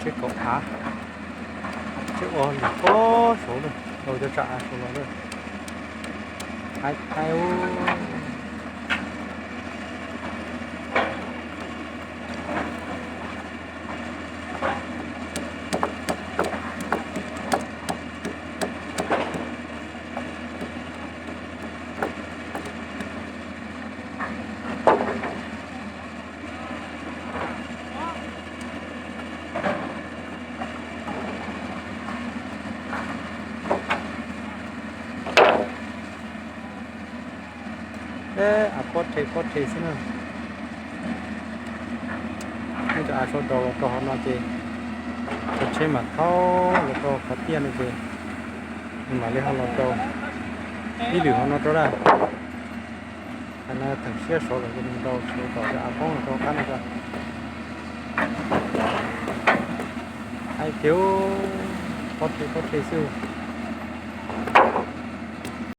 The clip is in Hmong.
Tsheb kauv av, tsheb ua lwm pob saud lawm, tau cov tsam av saud los lawm. Haib haib ub. Av pob rhe pob rhe xwb na. Muab cov av sau daus los rau hauv no ces cov tsheb mam thauj los rau qhov tiaj no ces mam li ho los rau ib lwm hauv no rau dab. Qhov no theem siab saud lawm ces nws nrau saud tom cov av poob los rau qab no tso. Haib tiag, pob rhe pob rhe xwb.